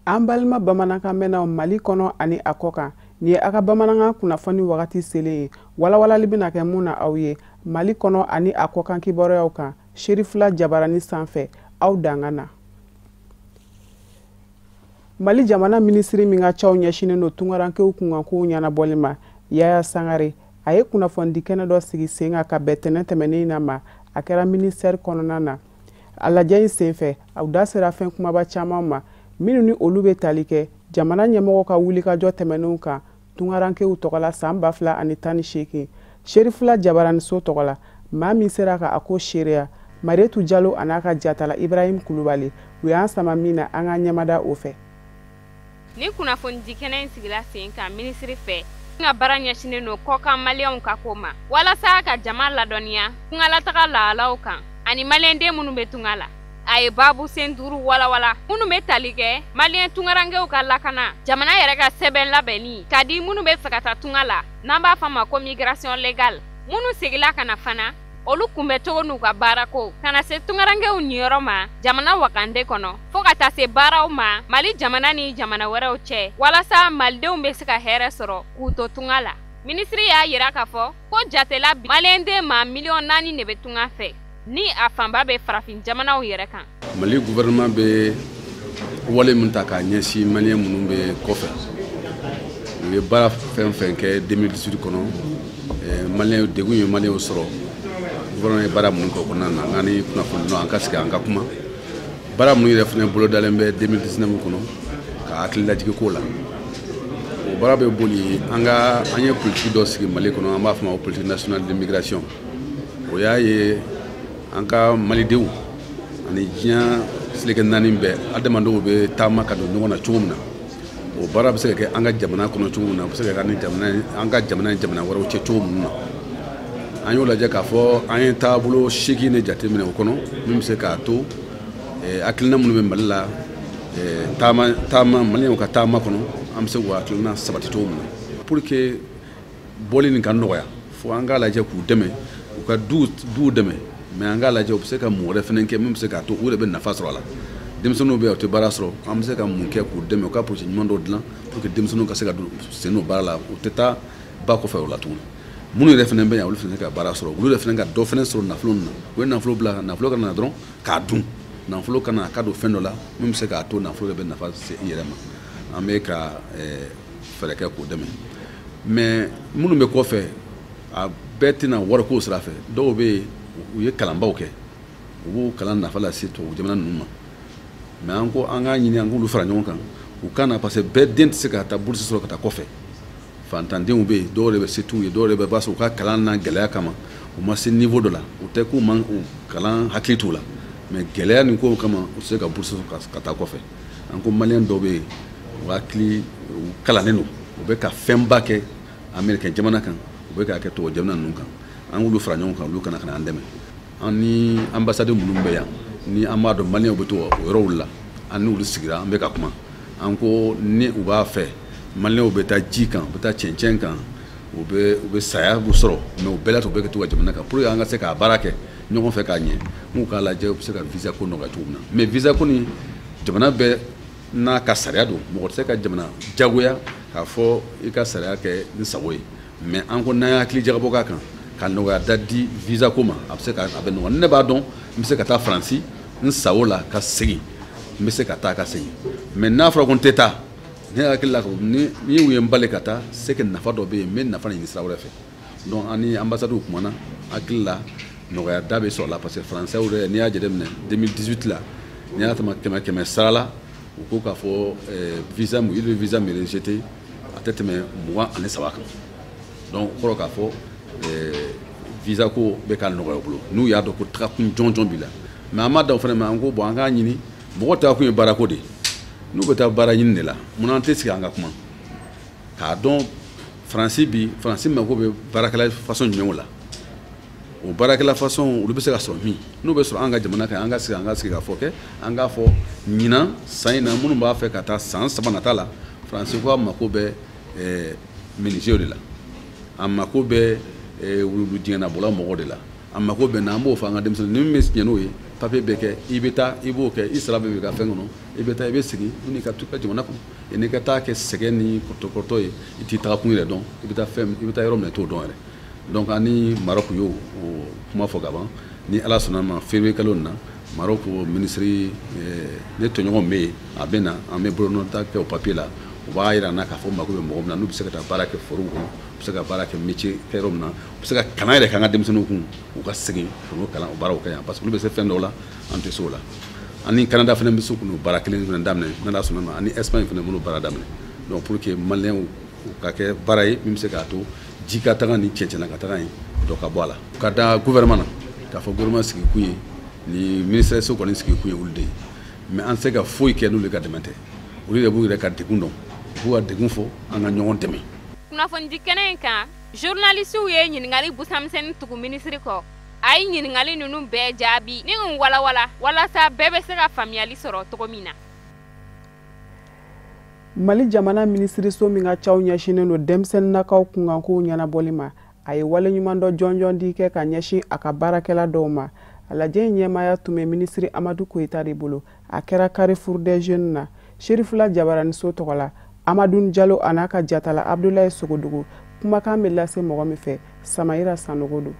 An balima bamanankan mɛnnaw Mali kɔnɔ ani a kɔ kan, nin ye a ka bamanankan kunnafoni wagati selen ye. Walawalali bɛna kɛ mun na aw ye Mali kɔnɔ ani a kɔ kan kibaruyaw kan Serifula Jabarani sanfɛ, aw dangan na. Mali jamana minisiri min ka caw ɲɛsinnen don tunkarankew kunkankow ɲɛnabɔli ma, Yaya Sangare, a ye kunnafonidi kɛnɛ dɔ sigi sen kan ka bɛn tɛnɛn tɛmɛnen na ma. A kɛra ministère kɔnɔna na. A lajɛ in senfɛ, aw da sera fɛn kumaba caman ma minnu ni olu bɛ tali kɛ jamana ɲɛmɔgɔw ka wulikajɔ tɛmɛnenw kan tunkarankew tɔgɔ la san 2018. Serifula Jabaraniso tɔgɔ la, maa min sera ka a ko seereya, Marietu Jalo a n'a ka jatala Ibrahim Kulubali, u y'an sama min na, an ka ɲɛmada o fɛ. Ni kunnafonidi kɛnɛ in sigila sen kan minisiri fɛ, ka baara ɲɛsinnen don kɔkan maliyɛnw ka ko ma, walasa ka jama ladɔnniya tungalataga lahalaw kan ani maliyɛnden minnu bɛ tunga la. A ye baabu sen 5 walawala minnu bɛ tali kɛ maliyɛn tunkarankew ka lakana, jamana yɛrɛ ka sɛbɛn labɛnni ka di minnu bɛ fɛ ka taa tunga la, n'an b'a fɔ ma ko migration légale, minnu segila ka na fana, olu kunbɛcogo n'u ka baarako, ka na se tunkarankew niyɔrɔ ma jamana wakande kɔnɔ, fo ka taa se baaraw ma Mali jamana ni jamana wɛrɛw cɛ, walasa malidenw bɛ se ka hɛrɛ sɔrɔ k'u to tunga la. Minisiri y'a yira k'a fɔ ko jatela maliyɛnden maa miliyɔn 4 de bɛ tunga fɛ, ni a fanba bɛ farafin jamanaw yɛrɛ kan. Mali gouvernement bɛ wale min ta k'a ɲɛsin maliyɛn minnu bɛ kɔfɛ, u ye baara fɛn fɛn kɛ 2018 kɔnɔ, maliyɛn degun ye maliyɛnw sɔrɔ, gouvernement ye baara minnu kɛ o kɔnɔna na, n'an ni kunnafoni an ka sigi an ka kuma. Baara minnu yɛrɛ fana bolodalen bɛ 2019 kɔnɔ ka hakili lajigin ko la. O baara bɛ boli an ka an ye politique dɔ sigi Mali kɔnɔ, an b'a fɔ ma ko politique nationale d'immigration. O y'a ye an ka malidenw ani diɲɛ seleke 4 bɛɛ adamadenw bɛ taama ka don ɲɔgɔn na cogo min na, o baara bɛ se ka kɛ an ka jamana kɔnɔ cogo min na, o bɛ se ka kɛ an ka jamana ni jamana wɛrɛw cɛ cogo min na. An y'o lajɛ k'a fɔ an ye taabolo 8 de jateminɛ o kɔnɔ min bɛ se k'a to hakilina minnu bɛ Mali la, taama maliyɛnw ka taama kɔnɔ, an bɛ se k'o hakilina sabati cogo min na. Pour que bɔli nin ka nɔgɔya, fo an k'a lajɛ k'u dɛmɛ, u ka duw dɛmɛ, mais an k'a lajɛ u bɛ se ka mun wɛrɛ fana kɛ min bɛ se k'a to u yɛrɛ bɛ nafa sɔrɔ a la. Denmisɛnninw bɛ yan, u tɛ baara sɔrɔ, an bɛ se ka mun kɛ k'u dɛmɛ, u ka projet ɲuman dɔw dilan pour que denmisɛnninw ka se ka don sen don baara la, u tɛ taa ba kɔfɛ o la tuguni. Minnu yɛrɛ fana bɛ yan, olu fana ka baara sɔrɔ, olu yɛrɛ fana ka dɔ fana sɔrɔ nafolo ninnu na. U ye nafolo bila, nafolo ka na dɔrɔn k'a dun, nafolo ka na ka don fɛn dɔ la min bɛ se k'a to nafolo yɛrɛ bɛ nafa se i yɛrɛ ma. An bɛ ka fɛɛrɛ kɛ k'o dɛmɛ, mais minnu bɛ kɔfɛ, a bɛɛ tɛna wariko sira fɛ. Dɔw bɛ yen, u ye kalanbaw kɛ, u b'o kalan nafa lase tubabu jamana ninnu ma, mais an ko an k'a ɲini an k'olu fara ɲɔgɔn kan, u ka na, parce que bɛɛ den tɛ se ka taa bourse sɔrɔ ka taa kɔfɛ. Fantandenw bɛ yen, dɔw de bɛ se t'u ye, dɔw de bɛ b'a sɔrɔ u ka kalan n'a gɛlɛya kama u ma se niveau dɔ la, u tɛ k'u man u kalan hakili t'u la, mais gɛlɛya nin kow kama u tɛ se ka bourse sɔrɔ ka taa kɔfɛ. An ko maliyɛn dɔw bɛ yen, u hakili u kalannen don, u bɛ ka fɛnba kɛ américain jamana kan, u bɛ k'a kɛ tubabu jamana ninnu kan, an k'olu fara ɲɔgɔn kan, olu kana ka na an dɛmɛ. An ni ambassade minnu bɛ yan, ni an b'a dɔn maliyɛnw bɛ to o yɔrɔw la, an n'olu sigira, an bɛ ka kuma. An ko ni u b'a fɛ maliyɛnw bɛ taa ji kan, u bɛ taa cɛncɛn kan, u bɛ saya b'u sɔrɔ, mais u bɛɛ la u bɛ to ka jamana kan pour que an ka se k'a baara kɛ ɲɔgɔn fɛ k'a ɲɛ. N'u k'a lajɛ, u bɛ se ka visa ko nɔgɔya cogo min na, mais visa ko ni jamana bɛɛ n'a ka sariya don, mɔgɔ tɛ se ka jamana jagoya k'a fɔ i ka sariya kɛ ni sago ye. Mais an ko n'an ye hakili jagabɔ k'a kan ka nɔgɔya da di visa ko ma, a bɛ se ka a bɛ nɔgɔya. Ne b'a dɔn n bɛ se ka taa Faransi n sago la ka segin, n bɛ se ka taa ka segin, mais n'a fɔra ko n tɛ taa, ne hakili la ni u ye n bali ka taa, c'est que nafa dɔ bɛ yen, n bɛ nafa ɲini sira wɛrɛ fɛ. Donc an ni ambassade kumana, hakili la nɔgɔya da bɛ sɔrɔ la, parce que français yɛrɛ n'i y'a jateminɛ 2018 la, n'i y'a tɛmɛ 100 sara la, u ko k'a fɔ visa mun, i bɛ visa min rejeté a tɛ tɛmɛ 23 kan. Donc o kɔrɔ k'a fɔ visa ko bɛ ka nɔgɔya u bolo, n'u y'a dɔn ko tagakun jɔnjɔn b'i la. Mais an ma dan o fana ma, an ko bon an k'a ɲini mɔgɔ tagakun ye baarako de ye, n'u bɛ taa baara ɲini de la, munna an tɛ sigi an ka kuma k'a dɔn Faransi bi, Faransi mako bɛ baarakɛla façon jumɛnw la, o baarakɛla façon olu bɛ se ka sɔrɔ min, n'u bɛ sɔrɔ an ka jamana kan, an ka sigi ka fɔ kɛ, an k'a fɔ ɲinan san in na minnu b'a fɛ ka taa san 3 nata la, Faransi ko a mako bɛ menuisier de la, an mako bɛ wuluwulu dingɛnabɔla mɔgɔw de la, an mako bɛ na. An b'o fɔ an ka denmisɛnnin ni min bɛ ɲɛ n'o ye, papier bɛ kɛ, i bɛ taa, i b'o kɛ, i sara bɛ i ka fɛn kɔnɔ, i bɛ taa, i bɛ segin n'i ka to i ka jamana kɔnɔ. N'i ka taa kɛ sɛgɛn ni kɔrɔtɔ ye, i t'i taga kun yɛrɛ dɔn, i bɛ taa fɛn, i bɛ taa yɔrɔ min na, i t'o dɔn yɛrɛ. Donc an ni Maroc y'o kuma fɔ ka ban. Ni Ala sɔnna ma, février kalo in na, Maroc minisiri, ne tɔɲɔgɔn bɛ yen, a bɛ na, an bɛ bolonɔta kɛ o papier la. U b'a jira n na k'a fɔ mako bɛ mɔgɔ min na, n'u bɛ se ka taa baara kɛ forow kɔnɔ, u bɛ se ka baara kɛ métier kɛ yɔrɔ min na, u bɛ se ka kalan yɛrɛ kɛ an ka denmisɛnninw kun, u ka segin k'u kalan o baaraw kɛ yan, parce que olu bɛ se fɛn dɔw la, an tɛ se o la. Ani Canada fana bɛ se k'u baara kelen fana daminɛ n'Ala sɔnna ma, ani Espagne fana b'olu baara daminɛ. Donc pour que maliyɛnw u ka kɛ baara ye min bɛ se k'a to ji ka taga ni cɛncɛn na ka taga yen dɔ ka bɔ a la. Ka da gouvernement na k'a fɔ gouvernement sigi kun ye ni ministère so kɔni sigi kun ye olu de ye, mais an tɛ se ka foyi kɛ n'olu ka dɛmɛ tɛ. Olu yɛrɛ b'u yɛrɛ ka degun dɔn, u b'u ka degun fɔ, an ka ɲɔgɔn dɛmɛ. Kunnafonidi kɛnɛ in kan, journalisiw ye ɲininkali busamisɛnnin tugu minisiri kɔ. A ye ɲininkali ninnu bɛɛ jaabi ni k'u walawala walasa bɛɛ bɛ se ka faamuyali sɔrɔ cogo min na. Mali jamana minisiriso min ka caw ɲɛsinnen don denmisɛnninnakaw kunkankow ɲɛnabɔli ma, a ye waleɲumandɔn jɔnjɔn di kɛ ka ɲɛsin a ka baarakɛla dɔw ma. A lajɛ in ɲɛmaaya tun bɛ minisiri Amadu Koyita de bolo. A kɛra Carrefour des Jeunes na, Serifula Jabaraniso tɔgɔ la. Amadu Jalo a n'a ka jatala Abdulaye Sogodogo, kumakan bɛ lase mɔgɔ min fɛ, Samayira Sanogo don.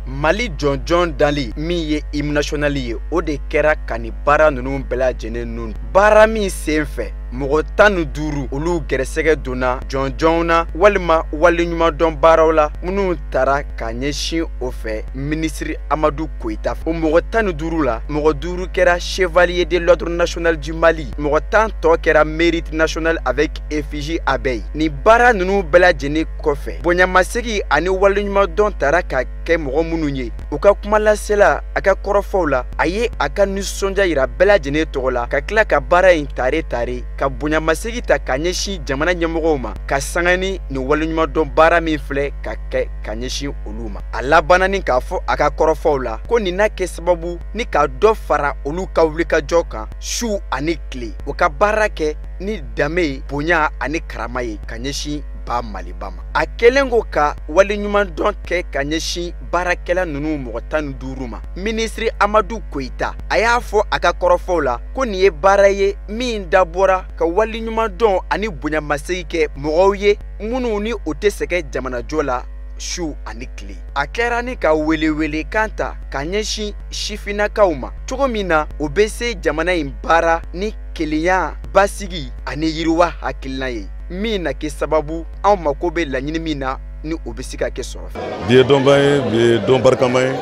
Mali jɔnjɔn dali min ye hymne national ye, o de kɛra ka nin baara ninnu bɛɛ lajɛlen nun. Baara min sen fɛ, mɔgɔ 15 olu gɛrɛsɛgɛ donna jɔnjɔnw na walima waleɲumandɔn baaraw la minnu tara ka ɲɛsin o fɛ minisiri Amadu Koyita. O mɔgɔ 15 la, mɔgɔ 5 kɛra chevalier de l'ordre national du Mali, mɔgɔ 10 tɔ kɛra mérite national avec effigie abeille. Nin baara ninnu bɛɛ lajɛlen kɔfɛ, bonyamasegin ani waleɲumandɔn tara ka kɛ mɔgɔ minnu ye, u ka kumalasela a ka kɔrɔfɔw la, a ye a ka nisɔndiya yira bɛɛ lajɛlen tɔgɔ la, ka tila ka baara in tare tare, ka bonyamasegin ta ka ɲɛsin jamana ɲɛmɔgɔw ma, ka sanga ni nin waleɲumandɔn baara min filɛ ka kɛ ka ɲɛsin olu ma. A labanna ni k'a fɔ a ka kɔrɔfɔw la ko nin n'a kɛ sababu ni ka dɔ fara olu ka wulikajɔ kan su ani tile, u ka baara kɛ ni danbe, bonya ani karama ye ka ɲɛsin ba Maliba ma. A kɛlen ko ka waleɲumandɔn kɛ ka ɲɛsin baarakɛla ninnu mɔgɔ 15 ma, minisiri Amadu Koyita a y'a fɔ a ka kɔrɔfɔw la ko nin ye baara ye min dabɔra ka waleɲumandɔn ani bonyamasegin kɛ mɔgɔw ye minnu ni o tɛ sɛgɛn jamanajɔ la su ani tile. A kɛra ni ka welewelekan ta ka ɲɛsin sifinnakaw ma cogo min na o bɛ se jamana in baara ni kelenya, basigi ani yiriwa hakilina ye min na kɛ sababu anw mako bɛ laɲini min na ni o bɛ se ka kɛ sɔrɔ. Bi ye donba ye, bi ye don barikama ye,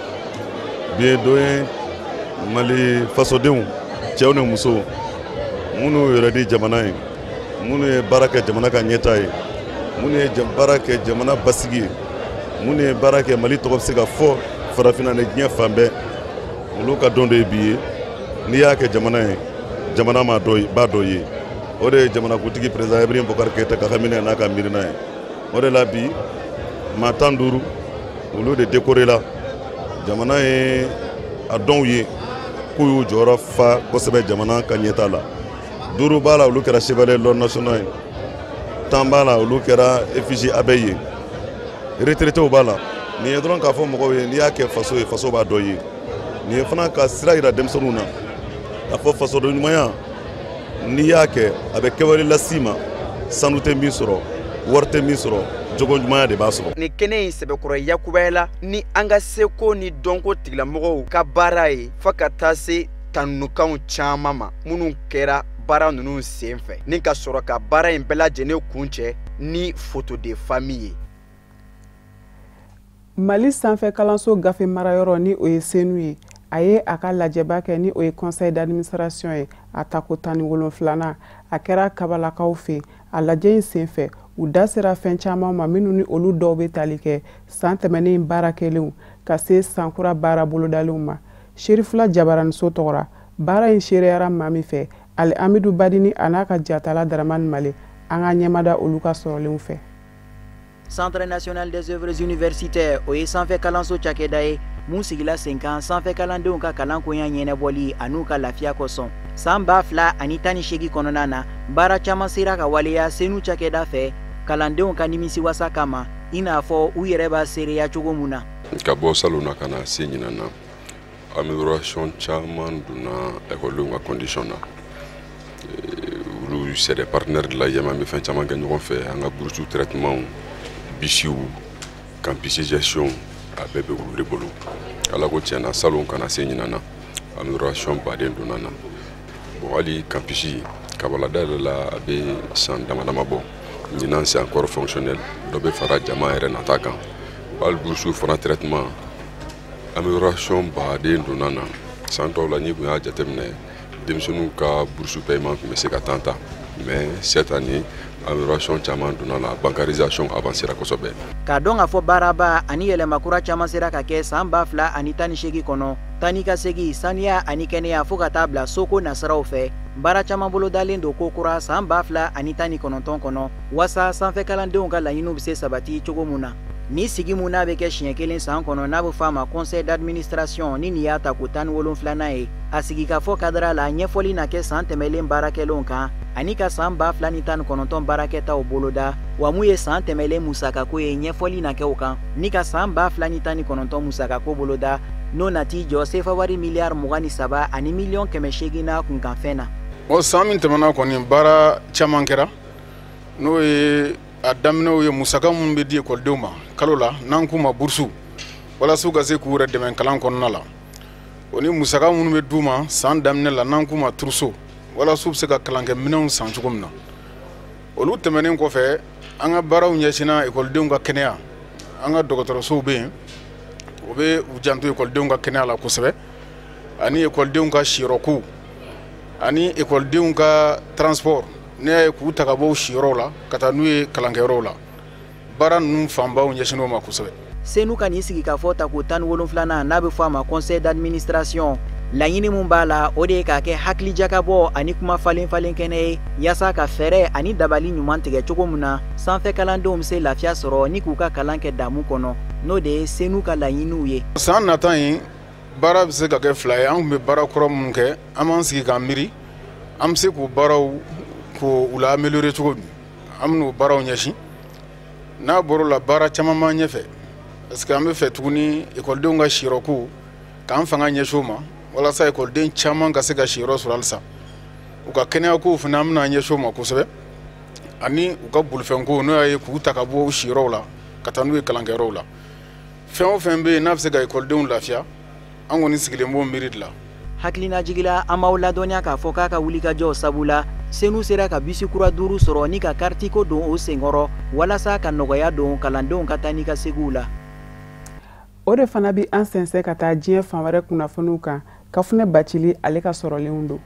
bi ye don ye Mali fasodenw cɛw ni musow minnu yɛrɛ di jamana ye, minnu ye baara kɛ jamana ka ɲɛtaa ye, minnu ye baara kɛ jamana basigi ye, minnu ye baara kɛ Mali tɔgɔ bɛ se ka fɔ farafinna ni diɲɛ fan bɛɛ, olu ka don de ye bi ye. N'i y'a kɛ jamana ye, jamana ma dɔ b'a dɔ ye. O de ye jamanakuntigi président Ibrahim Boubacar Keïta ka hamina n'a ka miirina ye. O de la bi maa 15 olu de décoré la. Jamana ye a dɔnw ye k'u y'u jɔyɔrɔ fa kosɛbɛ jamana ka ɲɛtaa la. 5 b'a la, olu kɛra chevalier de l'ordre national ye, 10 b'a la, olu kɛra effigie abeille ye, retraitéw b'a la. Nin ye dɔrɔn k'a fɔ mɔgɔw ye, n'i y'a kɛ faso ye, faso b'a dɔ ye. Nin ye fana ka sira yira denmisɛnninw na k'a fɔ fasoden ɲumanya, n'i y'a kɛ a bɛ kɛwale las'i ma, sanu tɛ min sɔrɔ, wari tɛ min sɔrɔ, jogo ɲumanya de b'a sɔrɔ. Nin kɛnɛ in sɛbɛkɔrɔ yakubayala ni an ka seko ni dɔnko tigilamɔgɔw ka baara ye, fo ka taa se tanukanw caman ma minnu kɛra baara ninnu sen fɛ, ni ka sɔrɔ ka baara in bɛɛ lajɛlen kuncɛ ni photo de famille ye. Mali sanfɛ kalanso gafe marayɔrɔ ni o ye Senu ye, a ye a ka lajɛba kɛ ni o ye conseil d'administration ye, a tako 17nan. A kɛra kabalakaw fɛ. A lajɛ in senfɛ, u da sera fɛn caman ma minnu ni olu dɔw bɛ tali kɛ san tɛmɛnen baara kɛlenw ka se sankura baara bolodalenw ma. Serifula Jabaraniso tɔgɔra baara in seereyara maa min fɛ, Ali Amidu Badini a n'a ka jatala Daramani Male, an ka ɲɛmada olu ka sɔrɔlenw fɛ. Centre national des œuvres universitaires, o ye sanfɛ kalanso cakɛda ye mun sigila sen kan sanfɛ kalandenw ka kalankoɲa ɲɛnɛbɔli an'u ka lafiya kosɔn. San 2018 kɔnɔna na, baara caman sera ka waleya CENOU cakɛda fɛ kalandenw ka nimisiwasa kama, i n'a fɔ u yɛrɛ b'a seereya cogo mun na. Ka bɔ salon na ka na se ɲinan na, amélioration caman donna ekɔlidenw ka condition na. Olu, c'est des partenaires de l'AEEM, an bɛ fɛn caman kɛ ɲɔgɔn fɛ, an ka bourse traitement, bisiw, campus gestion, a bɛɛ bɛ olu de bolo. Ala ko tiɲɛna, salon kana se ɲinan na, amélioration baden donna na. Bon, hali campus kabala dayɛlɛ la, a bɛ san dama dama bɔ, ɲinan c'est encore fonctionnel, dɔ bɛ fara jama yɛrɛ nata kan. Hali bourse fana traitement, amélioration baden donna na. San tɔw la, n'i kun y'a jateminɛ, denmisɛnninw ka bourse paiement tun bɛ se ka temps ta, mais cette année, amélioration caman donna la, bancarisation avancera kosɛbɛ. K'a dɔn k'a fɔ baaraba ani yɛlɛmakura caman sera ka kɛ san 2018 kɔnɔ, taa ni ka segi, saniya ani kɛnɛya, fo ka taa bila soko nasiraw fɛ, baara caman bolodalen don ko kura san 2019 kɔnɔ, waasa sanfɛ kalandenw ka laɲiniw bɛ se sabati cogo mun na. Ni sigi mun n'a bɛ kɛ siɲɛ kelen san kɔnɔ, n'a bɛ fɔ a ma conseil d'administration, ni nin y'a ta ko 17nan ye, a sigikafɔ kadara la, ɲɛfɔli na kɛ san tɛmɛlen baarakɛlenw kan ani ka san 2019 baarakɛtaw boloda. Wa mun ye san tɛmɛlen musakako ye, ɲɛfɔli na kɛ o kan, ni ka san 2019 musakako boloda, n'o nati jɔ sefa wari miliyari 23 ani miliyɔn 800 n'a kunkanfɛn na. O san min tɛmɛna kɔni, baara caman kɛra. N'o ye a daminɛw ye, musaka minnu bɛ di ekɔlidenw ma kalo la, n'an k'u ma burusu, walasa u ka se k'u yɛrɛ dɛmɛ kalan kɔnɔna la, o ni musaka minnu bɛ d'u ma san daminɛ la, n'an k'u ma trousseau, walasa u bɛ se ka kalankɛminɛnw san cogo min na. Olu tɛmɛnen kɔfɛ, an ka baaraw ɲɛsinna ekɔlidenw ka kɛnɛya. An ka dɔgɔtɔrɔsow bɛ yen, o bɛ u janto ekɔlidenw ka kɛnɛya la kosɛbɛ, ani ekɔlidenw ka siyɔrɔkow, ani ekɔlidenw ka transport, ne y'a ye k'u ta ka bɔ u siyɔrɔw la ka taa n'u ye kalankɛyɔrɔw la. Baara ninnu fanbaw ɲɛsinn'o ma kosɛbɛ. CENOU ka nin sigikafɔ ta ko 17nan, n'a bɛ fɔ a ma conseil d'administration, laɲini mun b'a la, o de ye k'a kɛ hakilijakabɔ ani kuma falen falen kɛnɛ ye, yaasa ka fɛɛrɛ ani dabali ɲuman tigɛ cogo min na sanfɛ kalandenw bɛ se lafiya sɔrɔ ni k'u ka kalan kɛ damu kɔnɔ, n'o de ye CENOU ka laɲiniw ye. San nata in, baara bɛ se ka kɛ fila ye. An tun bɛ baara kɔrɔ minnu kɛ, an b'an sigi k'an miiri an bɛ se k'o baaraw k'u la améliorer cogo di, an bɛn'o baaraw ɲɛsin. N'a bɔr'o la, baara caman b'an ɲɛfɛ, parce que an bɛ fɛ tuguni ekɔlidenw ka siyɔrɔko, k'an fanga ɲɛsin o ma, walasa ekɔliden caman ka se ka siyɔrɔ sɔrɔ halisa. U ka kɛnɛyakow fana, an bɛna ɲɛsin o ma kosɛbɛ, ani u ka bolifɛnko, n'o y'a ye k'u ta ka bɔ u siyɔrɔw la ka taa n'u ye kalankɛyɔrɔw la. Fɛn o fɛn bɛ yen n'a bɛ se ka ekɔlidenw lafiya, an kɔni sigilen b'o miiri de la. Hakilinajigila, an b'aw ladɔnniya k'a fɔ k'a ka wulikajɔ sabu la, CENOU sera ka bisi kura duuru sɔrɔ ni ka karitiko don o senkɔrɔ, walasa ka nɔgɔya don kalandenw ka taa ni ka segiw la. O de fana bɛ an sɛnsɛn ka taa diɲɛ fan wɛrɛ kunnafoniw kan. Kafunɛ Bacili, ale ka sɔrɔlenw don.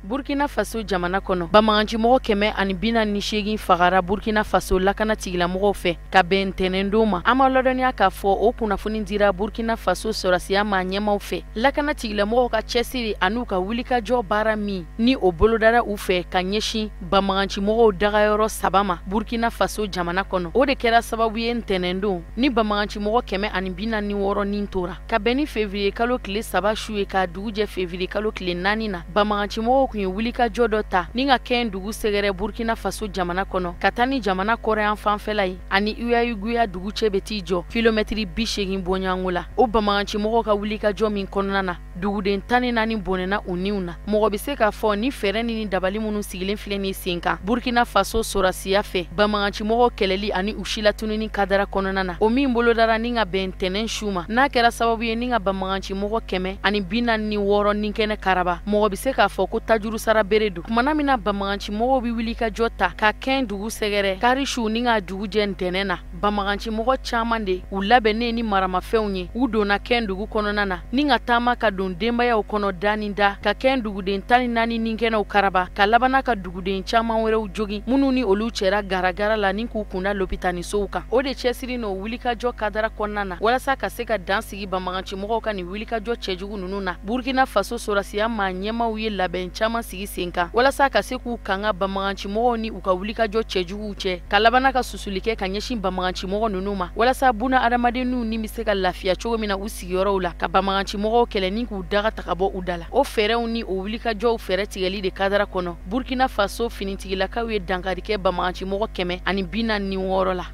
Burkina Faso jamana kɔnɔ, banbagancimɔgɔ 148 fagara Burkina Faso lakana tigilamɔgɔw fɛ ka bɛn ntɛnɛndon ma. An ma ladɔnniya k'a fɔ o kunnafoni dira Burkina Faso sɔrɔsiya ma ɲɛmaw fɛ. Lakana tigilamɔgɔw ka cɛsiri an'u ka wulikajɔ baara min ni o bolodara u fɛ ka ɲɛsin banbagancimɔgɔw dagayɔrɔ saba ma Burkina Faso jamana kɔnɔ, o de kɛra sababu ye ntɛnɛndon ni banbagancimɔgɔ 146 nin tora. Ka bɛn ni fevrier kalo tile 3 su ye k'a dugu jɛ fevrier kalo tile 4 na, banbagancimɔgɔw kun ye wulikajɔ dɔ ta ni ka kɛn dugu sɛgɛrɛ Burkina Faso jamana kɔnɔ, ka taa ni jamana kɔrɔyan fanfɛla ye ani Uyaguya dugu cɛ bɛ t'i jɔ kilomɛtiri 80 bɔɲɔgɔnko la. O banbagancimɔgɔw ka wulikajɔ min kɔnɔna na, duguden 14 bɔnɛna u niw na. Mɔgɔ bɛ se k'a fɔ ni fɛɛrɛ ni dabali minnu sigilen filɛ nin sen kan Burkina Faso sɔrɔsiya fɛ banbagancimɔgɔw kɛlɛli ani u silatununi kadara kɔnɔna na, o min bolodara ni ka bɛn ntɛnɛn su ma, n'a kɛra sababu ye ni ka banbagancimɔgɔ 146 ni kɛnɛ karaba, mɔgɔ bɛ se k'a fɔ ko tajuru sara bere don. Kumana min na banbagancimɔgɔw bɛ wuli ka jɔ ta ka kɛn dugu sɛgɛrɛ kari su ni ka dugu jɛ ntɛnɛn na. Banbagancimɔgɔ caman de u labɛnnen ni maramafɛnw ye, u donna Kɛn dugu kɔnɔna na ni ka taama ka don denbayaw kɔnɔ da ni da, ka Kɛn duguden 14 ninkɛnɛw karaba, ka labana ka duguden caman wɛrɛw jogin, minnu ni olu cɛra garagara la ni k'u kunda lopitanisow kan. O de cɛsiri n'o wulikajɔ kadara kɔnɔna na walasa ka se ka dan sigi banbagancimɔgɔw ka nin wulikajɔ cɛjugu ninnu na, Burkina Faso sɔrɔdasiya maa ɲɛmaaw ye labɛn caman sigi sen kan walasa ka se k'u kanga banbagancimɔgɔw ni u ka wulikajɔ cɛjuguw cɛ, ka labana ka susuli kɛ ka ɲɛsin banbagancimɔgɔ ninnu ma walasa buna adamadenninw ni bɛ se ka lafiya cogo min na u sigiyɔrɔw la, ka banbagancimɔgɔw kɛlɛ ni k'u daga ta ka bɔ u da la. O fɛɛrɛw ni o wulikajɔw fɛɛrɛ tigɛli de kadara kɔnɔ, Burkina Faso finitigilakaw ye dankari kɛ banbagancimɔgɔ 146 la.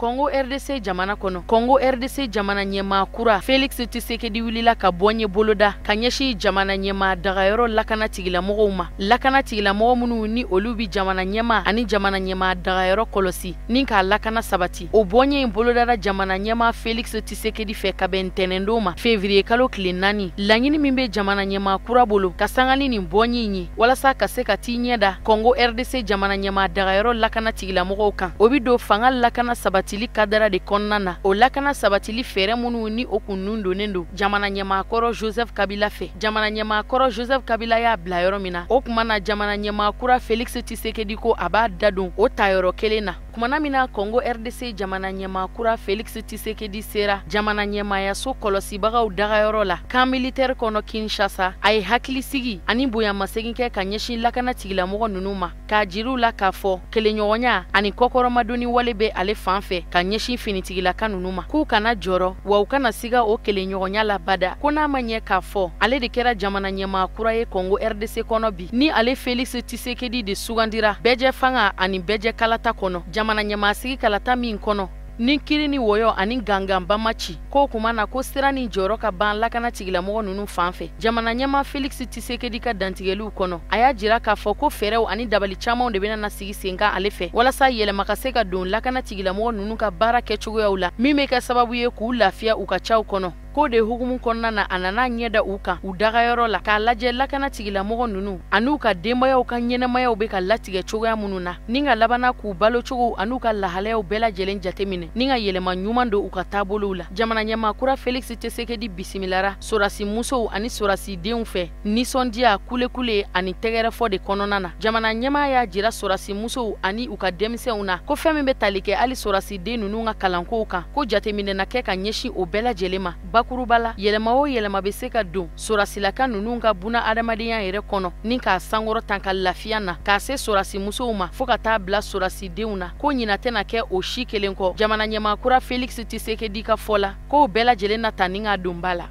Congo RDC jamana kɔnɔ, Congo RDC jamana ɲɛmaa kura Felix Tshisekedi wulila ka bɔ ɲɛ boloda ka ɲɛsin jamana ɲɛmaa dagayɔrɔ lakana tigilamɔgɔw ma. Lakana tigilamɔgɔ minnu ni olu bi jamana ɲɛmaa ani jamana ɲɛmaa dagayɔrɔ kɔlɔsi ni k'a lakana sabati. O bɔɲɛ in bolodara jamana ɲɛmaa Felix Tshisekedi fɛ ka bɛn ntɛnɛndon ma, février kalo tile 4. Laɲini min bɛ jamana ɲɛmaa kura bolo ka sanga ni nin bɔɲɛ in ye walasa ka se ka t'i ɲɛ da Congo RDC jamana ɲɛmaa dagayɔrɔ lakana tigilamɔgɔw kan, o bi don fanga lakana sabati kadara de kɔnɔna na. O lakana sabatili fɛɛrɛ minnu ni o kun nun donnen don jamana ɲɛmaakɔrɔ Joseph Kabila fɛ. Jamana ɲɛmaakɔrɔ Joseph Kabila y'a bila yɔrɔ min na, o kuma na jamana ɲɛmaa kura Felix Tshisekedi ko a b'a da don o tayɔrɔ kelen na. Kumana min na Congo RDC jamana ɲɛmaa kura Felix Tshisekedi sera jamana ɲɛmaayaso kɔlɔsibagaw dagayɔrɔ la camp militaire kɔnɔ Kinshasa, a ye hakilisigi ani bonyamasegin kɛ ka ɲɛsin lakana tigilamɔgɔ ninnu ma, k'a jiriw la k'a fɔ kelenɲɔgɔnya ani kɔkɔrɔmadonni wale bɛ ale fan fɛ ka ɲɛsin finitigilaka ninnu ma, k'u kana jɔrɔ wa u kana siga o kelenɲɔgɔnya la bada. Ko n'a ma ɲɛ k'a fɔ ale de kɛra jamana ɲɛmaa kura ye Congo RDC kɔnɔ bi, ni ale Felix Tshisekedi de sugandira bɛɛjɛ fanga ani bɛɛjɛ kalata kɔnɔ, jamana ɲɛmaasigi kalata min kɔnɔ ni kiri ni wɔyɔ ani ganganba ma ci, k'o kuma na ko sira ni jɔyɔrɔ ka ban lakana tigilamɔgɔ ninnu fan fɛ. Jamana ɲɛmaa Felix Tshisekedi ka dantigɛliw kɔnɔ, a y'a jira k'a fɔ ko fɛɛrɛw ani dabali camanw de bɛna na sigi sen kan ale fɛ walasa yɛlɛma ka se ka don lakana tigilamɔgɔ ninnu ka baara kɛcogoyaw la, min bɛ kɛ sababu ye k'u lafiya u ka caw kɔnɔ. K'o de hukumu kɔnɔna na, a nana ɲɛ da u kan u dagayɔrɔ la k'a lajɛ lakana tigilamɔgɔ ninnu an'u ka denbayaw ka ɲɛnɛmayaw bɛ ka latigɛ cogoya minnu na, ni ka labana k'u balocogo an'u ka lahalayaw bɛɛ lajɛlen jateminɛ ni ka yɛlɛma ɲuman don u ka taabolow la. Jamana ɲɛmaa kura Felix Tshisekedi bisimilara sɔrɔdasi musow ani sɔrɔdasi denw fɛ nisɔndiya, kulekule ani tɛgɛrɛfɔ de kɔnɔna na. Jamana ɲɛmaa y'a jira sɔrɔdasi musow ani u ka denmisɛnw na ko fɛn min bɛ tali kɛ hali sɔrɔdasi den ninnu ka kalankow kan, ko jateminɛ na kɛ ka ɲɛsin o bɛɛ lajɛlen ma. Bakuruba la, yɛlɛma o yɛlɛma bɛ se ka don sɔrɔdasilaka ninnu ka buna adamadenya yɛrɛ kɔnɔ ni k'a sankɔrɔ tan ka lafiya na, k'a se sɔrɔdasi musow ma fo ka taa bila sɔrɔdasidenw na, ko ɲina tɛna kɛ o si kelen kɔ. Jamana ɲɛmaa kura Felix Tshisekedi ka fɔ la, k'o bɛɛ lajɛlen na ta ni ka don ba la.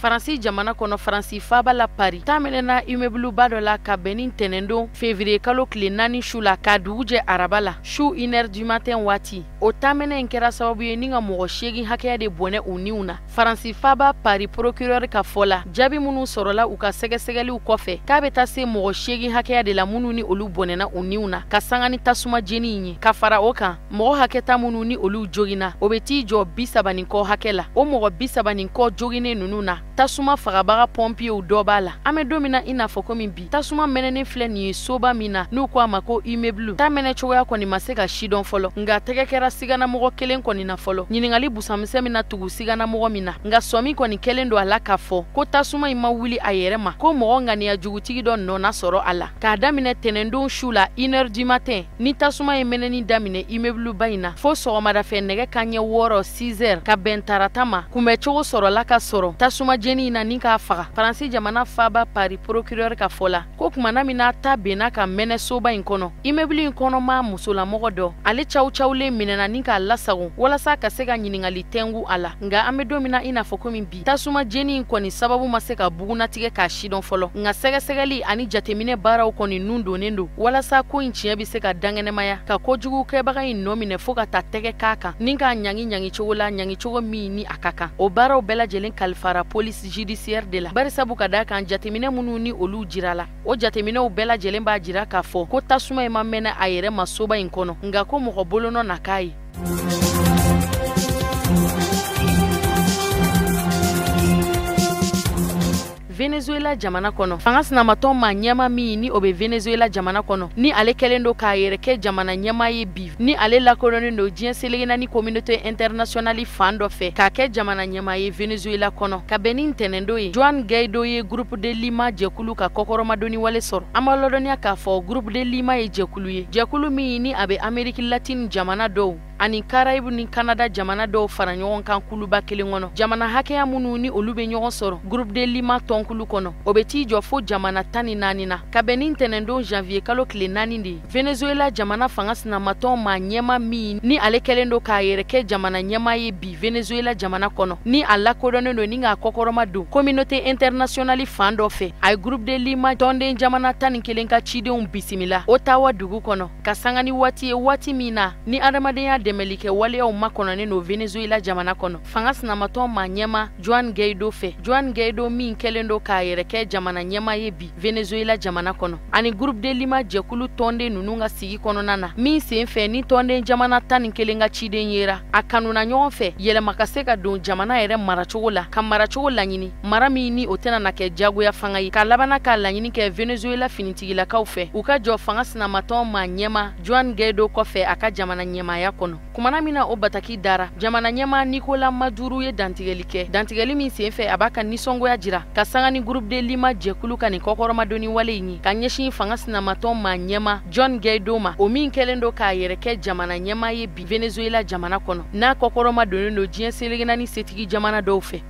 Faransi jamana kɔnɔ, Faransi faaba la Paris, ta minɛna immeuble ba dɔ la ka bɛn ni ntɛnɛndon février kalo tile 4 su la k'a dugu jɛ araba la su 1h du matin waati. O taaminɛ in kɛra sababu ye ni ka mɔgɔ 8 hakɛya de bɔnɛ u niw na. Faransi faaba Paris procureur ka fɔ la, jaabi minnu sɔrɔla u ka sɛgɛsɛgɛliw kɔfɛ, k'a bɛ taa se mɔgɔ 8 hakɛya de la minnu ni olu bɔnɛna u niw na ka sanga ni tasuma jeni in ye. Ka fara o kan, mɔgɔ hakɛta minnu ni olu joginna, o bɛ t'i jɔ 30 ni kɔ hakɛ la. O mɔgɔ 30 ni kɔ joginnen ninnu na, tasuma fagabaga pɔnpiyew dɔ b'a la. An bɛ don min na i n'a fɔ komi bi, tasuma mɛnɛnen filɛ nin ye soba min na n'u ko a ma ko immeuble. Ta mɛnɛ cogoya kɔni ma se ka sidɔn fɔlɔ, nka tɛgɛ kɛra siganamɔgɔ kelen kɔni na fɔlɔ. Ɲininkali busamisɛn min na tugu siganamɔgɔ min na, nka sɔmi kɔni kɛlen don a la k'a fɔ ko tasuma in ma wuli a yɛrɛ ma, ko mɔgɔ ŋaniya jugutigi dɔ nɔ na sɔrɔ a la. K'a daminɛ tɛnɛndon su la 1h du matin, ni tasuma ye mɛnɛni daminɛ immeuble ba in na fo sɔgɔmadafɛ nɛgɛ kanɲɛ 6 6h ka bɛn tarata ma, kunbɛcogo sɔrɔla ka sɔrɔ tasuma jeni in na ni k'a faga. Faransi jamana faaba Paris procureur ka fɔ la, ko kumana min n'a ta benna ka mɛnɛ soba in kɔnɔ, immeuble in kɔnɔma musolamɔgɔ dɔ, ale cawcawlen minɛna ni k'a lasago walasa ka se ka ɲininkali tɛngu a la. Nka an bɛ don min na i n'a fɔ komi bi, tasuma jeni in kɔni sababu ma se ka bugunnatigɛ k'a sidɔn fɔlɔ, nka sɛgɛsɛgɛli ani jateminɛ baaraw kɔni nun donnen don walasa ko in tiɲɛ bɛ se ka dankɛnɛmaya, ka kojugukɛbaga in nɔ minɛ fo ka taa tɛgɛ k'a kan ni k'a ɲangi ɲangicogo la, ɲangicogo min ni a ka kan. O baaraw bɛɛ lajɛlen kalifara police judiciaire de la, barisabu ka d'a kan jateminɛ minnu ni olu jira la, o jateminɛw bɛɛ lajɛlen b'a jira k'a fɔ ko tasuma in ma mɛnɛ a yɛrɛ ma soba in kɔnɔ, nka ko mɔgɔ bolonɔ na k'a ye. Venezuela jamana kɔnɔ. Fanga sinamatɔn maa ɲɛma min ni o bɛ Venezuela jamana kɔnɔ, ni ale kɛlen don k'a yɛrɛ kɛ jamana ɲɛmaa ye bi, ni ale lakodɔnnen don diɲɛ seleke naani communauté internationale fan dɔ fɛ k'a kɛ jamana ɲɛmaa ye Venezuela kɔnɔ. Ka bɛn ni ntɛnɛndon ye, Juan Guaido ye Groupe de Lima jɛkulu ka kɔkɔrɔmadonni wale sɔrɔ. An b'a ladɔnniya k'a fɔ Groupe de Lima ye jɛkulu ye, jɛkulu min ni a bɛ Amérique latine jamana dɔw ani Caraïbes ni Canada jamana dɔw fara ɲɔgɔn kan kuluba kelen kɔnɔ. Jamana hakɛya minnu ni olu bɛ ɲɔgɔn sɔrɔ Groupe de Lima tɔnkulu kɔnɔ, o bɛ t'i jɔ fo jamana 14 na. Ka bɛn ni ntɛnɛndon janvier kalo tile 4 de ye, Venezuela jamana fanga sinamatɔn maa ɲɛma min ni ale kɛlen don k'a yɛrɛ kɛ jamana ɲɛmaa ye bi Venezuela jamana kɔnɔ, ni a lakodɔnnen don ni k'a kɔkɔrɔma don communauté internationale fan dɔ fɛ, a ye Groupe de Lima tɔnden jamana 11 ka cidenw bisimila Ottawa dugu kɔnɔ, ka sanga ni waati ye, waati min na ni adamadenya dɛmɛlikɛ waleyaw makɔnɔnen don Venezuela jamana kɔnɔ. Fanga sinamatɔn maa ɲɛma Juan Guaido fɛ, Juan Guaido min kɛlen don k'a yɛrɛ kɛ jamana ɲɛmaa ye bi Venezuela jamana kɔnɔ, ani Groupe de Lima jɛkulu tɔnden ninnu ka sigi kɔnɔna na, min sen fɛ ni tɔnden jamana 11 ka ciden yera a kanuna ɲɔgɔn fɛ yɛlɛma ka se ka don jamana yɛrɛ maracogo la, ka maracogo laɲini, mara min ni o tɛna na kɛ jagoya fanga ye, ka labana k'a laɲini kɛ Venezuela finitigilakaw fɛ u ka jɔ fanga sinamatɔn maa ɲɛma Juan Guaido kɔfɛ a ka jamana ɲɛmaaya kɔnɔ. Kumana min na o bataki dara, jamana ɲɛmaa Nicolas Maduro ye dantigɛli kɛ, dantigɛli min sen fɛ a b'a ka nisɔngoya jira ka sanga ni Groupe de Lima jɛkulu ka nin kɔkɔrɔmadonni wale in ye ka ɲɛsin fanga sinamatɔn maa ɲɛma Juan Guaido ma, o min kɛlen don k'a yɛrɛ kɛ jamana ɲɛmaa ye bi Venezuela jamana kɔnɔ, n'a kɔkɔrɔma donnen don diɲɛ seleke naani setigi jamana dɔw fɛ.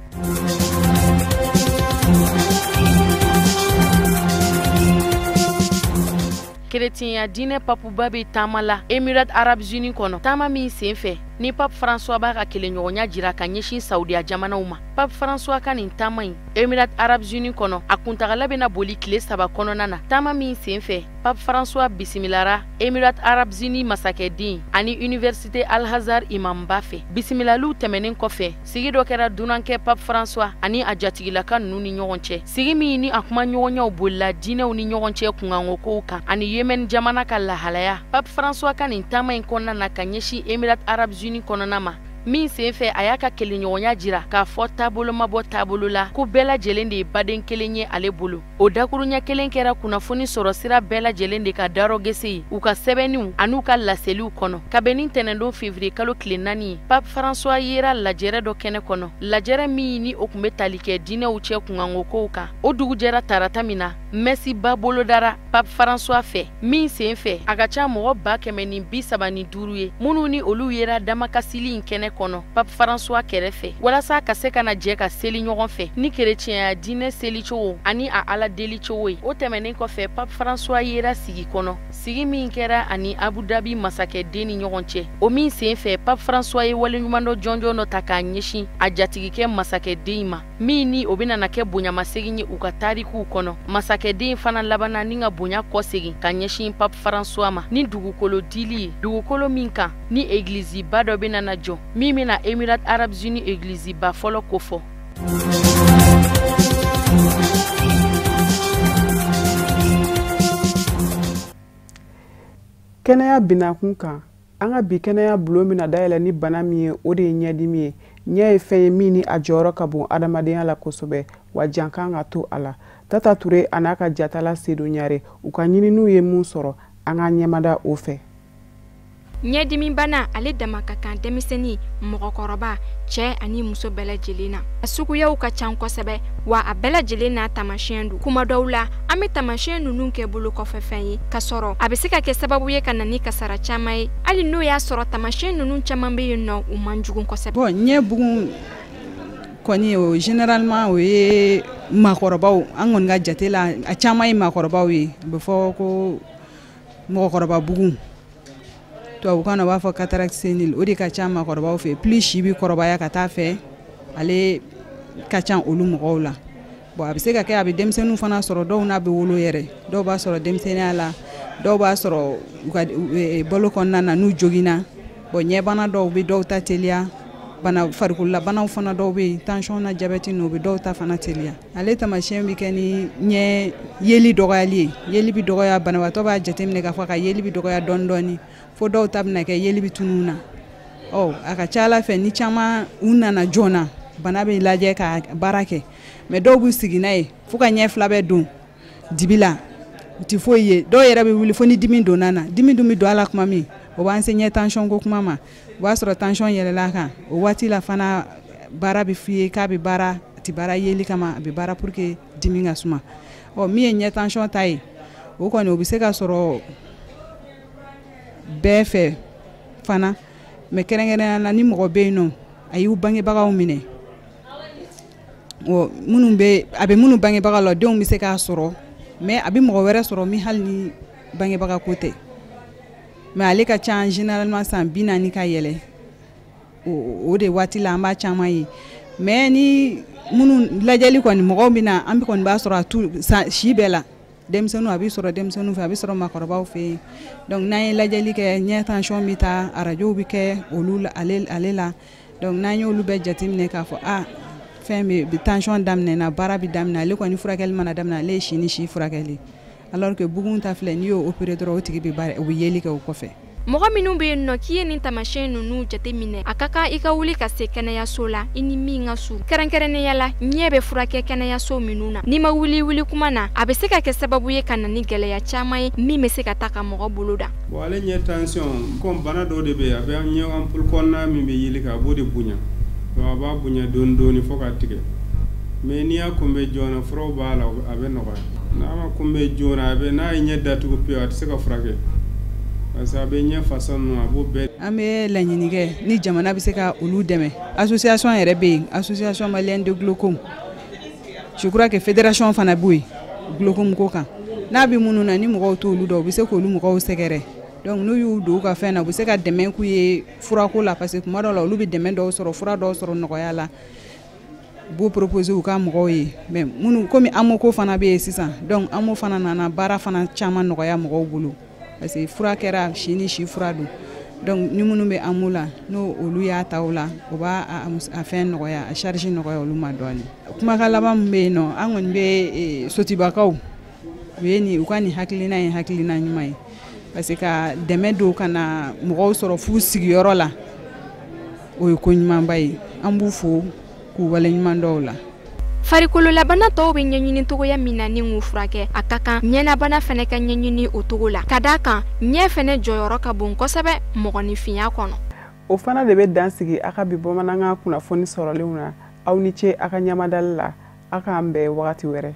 Kerecɛnya diinɛ papuba bɛ taama la Émirats Arabes Unis kɔnɔ, taama min sen fɛ ni Pape François b'a ka kelenɲɔgɔnya jira ka ɲɛsin Saudiya jamanaw ma. Pape François ka nin taama in Émirats Arabes Unis kɔnɔ, a kuntagala bɛna boli tile 3 kɔnɔna na. Taama min sen fɛ Pape François bisimilara Émirats Arabes Unis masakɛden ani Université Al-Azhar imamba fɛ. Bisimilaliw tɛmɛnen kɔfɛ, sigi dɔ kɛra dunankɛ Pape François ani a jatigilaka ninnu ni ɲɔgɔn cɛ, sigi min ni a kuma ɲɔgɔnyaw bolila diinɛw ni ɲɔgɔn cɛ kunkanko kow kan ani Yemen jamana ka lahalaya. Pape François ka nin taama in kɔnɔna na ka ɲɛsin Émirats Arabes Unis kɔnɔna ma, min sen fɛ a y'a ka kelenɲɔgɔnya jira k'a fɔ taabolo ma bɔ taabolo la, ko bɛɛ lajɛlen de ye baden kelen ye ale bolo. O dakuruɲɛ kelen kɛra kunnafoni sɔrɔ sira bɛɛ lajɛlen de ka darɔgese ye u ka sɛbɛnniw an'u ka laseliw kɔnɔ. Ka bɛn ni ntɛnɛndon février kalo tile 4 ye, Pape François yera lajɛrɛ dɔ kɛnɛ kɔnɔ, lajɛrɛ min ni o tun bɛ tali kɛ diinɛw cɛ kunkanko kow kan. O dugu jɛra tarata min na, mɛsiba bolodara Pape François fɛ, min sen fɛ a ka ca mɔgɔ 135 ye minnu ni olu yera damakasili in kɛnɛ kɔnɔ Pape François kɛrɛfɛ, walasa ka se ka na jɛ ka seli ɲɔgɔn fɛ ni kerecɛnya diinɛ selicogo ani a ala deli cogo ye. O tɛmɛnen kɔfɛ, Pape François yera sigi kɔnɔ, sigi min kɛra ani Abu Dhabi masakɛden ni ɲɔgɔn cɛ, o min sen fɛ Pape François ye waleɲumandɔn jɔnjɔn dɔ ta k'a ɲɛsin a jatigikɛ masakɛden ma, min ni o bɛna na kɛ bonyamasegin ye u ka tarikuw kɔnɔ. Masakɛden fana labanna ni ka bonya kɔsegin ka ɲɛsin Pape François ma ni dugukolo dili ye, dugukolo min kan ni egiliziba dɔ bɛna na jɔ, min bɛna Émirats Arabes Unis egiliziba fɔlɔ kofɔ. Kɛnɛya binakun kan, an ka bi kɛnɛya bulon bɛna dayɛlɛ ni bana min ye, o de ye ɲɛdimi ye. Ɲɛ ye fɛn ye min ni a jɔyɔrɔ ka bon adamadenya la kosɛbɛ, wa jan kan ka to a la. Tata Ture a n'a ka jatala Sedu Ɲare, u ka ɲininiw ye mun sɔrɔ, an ka ɲɛmada o fɛ. Ɲɛdimibana ale dama ka kan denmisɛnnin, mɔgɔkɔrɔba, cɛ ani muso bɛɛ lajɛlen na. A suguyaw ka ca kosɛbɛ, wa a bɛɛ lajɛlen n'a taamasiyɛn don. Kuma dɔw la, an bɛ taamasiyɛn ninnu kɛ bolo kɔfɛ fɛn ye, k'a sɔrɔ a bɛ se ka kɛ sababu ye ka na ni kasara caman ye, hali n'o y'a sɔrɔ taamasiyɛn ninnu caman bɛ yen nɔ, u man jugu kosɛbɛ. Bon, ɲɛ bugun kɔni o généralement o ye maakɔrɔbaw, an kɔni ka jate la a caman ye maakɔrɔbaw ye, a bɛ fɔ ko mɔgɔkɔrɔba bugun. Tubabukan na u b'a fɔ cataracte sénile, o de ka ca maakɔrɔbaw fɛ, plus si bɛ kɔrɔbaya ka taa fɛ, ale ka ca olu mɔgɔw la. Bon, a bɛ se ka kɛ a bɛ denmisɛnninw fana sɔrɔ, dɔw n'a bɛ wolo yɛrɛ, dɔw b'a sɔrɔ denmisɛnninya la, dɔw b'a sɔrɔ u ka balo kɔnɔna na n'u joginna. Bon, ɲɛbana dɔw bɛ dɔw ta teliya, bana farikololabanaw fana dɔw bɛ yen, tension na diabète ninnu, o bɛ dɔw ta fana teliya. Ale taamasiyɛn bɛ kɛ ni ɲɛ yeli dɔgɔyali ye, yeli bɛ dɔgɔya, banabaatɔ b'a jateminɛ k'a fɔ ka yeli bɛ dɔgɔya dɔɔni dɔɔni, fo dɔw ta bɛna kɛ yeli bɛ tunun na. Ɔ a ka ca Ala fɛ ni caman u nana joona, bana bɛ lajɛ ka baara kɛ. Mais dɔw b'u sigi n'a ye fo ka ɲɛ fila bɛɛ don dibi la, u ti foyi ye. Dɔw yɛrɛ bɛ wuli fo ni dimi donna na, dimi dun bɛ don a la tuma min, o b'an se ɲɛ tension ko kuma ma. O b'a sɔrɔ tension yɛlɛla a kan. O waati la fana, baara bɛ f'i ye k'a bɛ baara, a tɛ baara yeli kama, a bɛ baara pour que dimi ka suma. Ɔ, min ye ɲɛ tension ta ye, o kɔni o bɛ se ka sɔrɔ bɛɛ fɛ fana, mais kɛrɛnkɛrɛnnenya la, ni mɔgɔ bɛ yen nɔ, a y'u bangebagaw minɛ, minnu bɛ, a bɛ minnu bangebagaw la, denw bɛ se k'a sɔrɔ. Mais a bɛ mɔgɔ wɛrɛ sɔrɔ min hali ni bangebaga ko tɛ. Mais ale ka ca généralement san 40 ka yɛlɛ, o de waati la an b'a caman ye. Mais ni minnu lajɛli kɔni, mɔgɔw bɛ na, an kɔni b'a sɔrɔ a tu si bɛɛ la. Denmisɛnninw, a bɛ sɔrɔ denmisɛnninw fɛ, a bɛ sɔrɔ maakɔrɔbaw fɛ yen. Donc n'an ye lajɛli kɛ, ɲɛ tension bɛ taa, arajow bɛ kɛ olu ale la. Donc n'an y'olu bɛɛ jateminɛ k'a fɔ a fɛn bɛ tension daminɛna, baara bɛ daminɛ. Ale kɔni furakɛli mana daminɛ, ale ye si ni si furakɛli, alors que bugun ta filɛ, n'i y'o opéré dɔrɔn, o tigi bɛ baara, o bɛ yeli kɛ o kɔfɛ. Mɔgɔ minnu bɛ yen nɔ k'i ye nin taamasiyɛn ninnu jateminɛ, a ka kan i ka wuli ka se kɛnɛyaso la i ni min ka surun, kɛrɛnkɛrɛnnenya la ɲɛ bɛ furakɛ kɛnɛyaso minnu na. N'i ma wuli wuli kuma na, a bɛ se ka kɛ sababu ye ka na ni gɛlɛya caman ye min bɛ se ka taa ka mɔgɔ bolo da. Bon, ale ɲɛ tension, comme bana dɔw de bɛ yen, a bɛ ɲɛ ampoule kɔnɔna min bɛ yeli kɛ, a b'o de bonya. Donc a b'a bonya dɔɔni dɔɔni fo k'a tigɛ. Mais n'i y'a kunbɛn joona, furaw b'a la, a bɛ nɔgɔya. N'a ma kunbɛn joona, a bɛ n'a ye ɲɛ datugu pewu, a tɛ se ka furakɛ, parce que a bɛ ɲɛ fasa ninnu, a b'o bɛɛ. An bɛ laɲini kɛ ni jamana bɛ se ka olu dɛmɛ. Association yɛrɛ bɛ yen, Association malienne de glaucome, je crois que fédération fana b'o yen glaucome ko kan. N'a bɛ minnu na, ni mɔgɔw t'olu dɔn, u bɛ se k'olu mɔgɔw sɛgɛrɛ. Donc n'u y'u don u ka fɛn na, u bɛ se ka dɛmɛ k'u ye furako la, parce que tuma dɔw la, olu bɛ dɛmɛ dɔw sɔrɔ, fura dɔw sɔrɔ nɔgɔya la, u b'o proposer u ka mɔgɔw ye. Mais minnu, komi AMO ko fana bɛ yen sisan, donc AMO fana nana baara fana caman nɔgɔya mɔgɔw bolo, parce que fura kɛra si ni si fura don. Donc ni minnu bɛ AMO la, n'o olu y'a ta o la, o b'a a fɛn nɔgɔya, a charge nɔgɔya olu ma dɔɔnin. Kumakan laban min bɛ yen nɔ, an kɔni bɛ Sotibakaw, u ye nin, u ka nin hakilina ye hakilina ɲuman ye, parce que ka dɛmɛ don ka na mɔgɔw sɔrɔ f'u sigiyɔrɔ la, o ye ko ɲumanba ye. An b'u fo k'u waleɲuman dɔw la. Farikololabana tɔw bɛ ɲɛɲini togoya min na ni k'u furakɛ, a ka kan ɲɛnabana fɛnɛ ka ɲɛɲini o togo la, ka d'a kan ɲɛ fɛnɛ jɔyɔrɔ ka bon kosɛbɛ mɔgɔninfinya kɔnɔ. O fana de bɛ dan sigi a ka bi bamanankan kunnafoni sɔrɔlenw na. Aw ni ce a ka ɲamadali la. A k'an bɛn wagati wɛrɛ.